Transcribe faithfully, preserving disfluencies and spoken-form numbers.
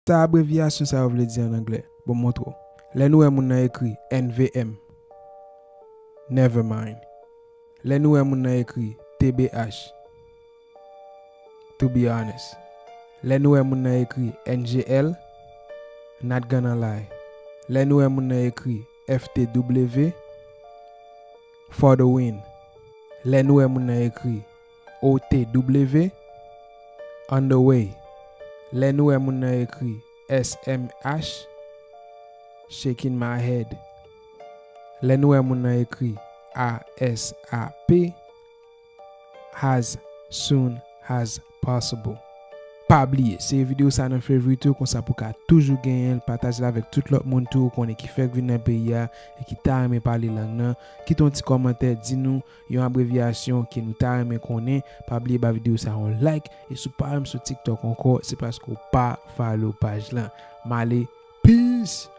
Sa abrevyasyon sa yo vle di an anglè? Bon, m montre w. Lè nou wè moun nan ekri N V M, never mind. Lè nou wè moun nan ekri T B H, to be honest. Lè nou wè moun nan ekri N G L, not gonna lie. Lè nou wè moun nan ekri F T W, for the win. Lè nou wè moun nan ekri O T W, on the way. Lè nou wè moun nan ekri S M H, shaking my head. Lè nou wè moun nan ekri A S A P, as soon as possible. Pa bliye, seye videyo sa nan favorite ou, konsa pou ka toujou genyen l, pataje l avèk tout lòt moun tou ou konnen ki fèk vin nan peyi a e ki ta renmen pale lang nan. Kite yon ti kòmantè, di nou yon abrevyasyon ke nou ta renmen konnen. Pa bliye ba videyo sa yon like, e si w pa renmen sou TikTok ankò, se paske w pa follow paj lan. M ale, peace!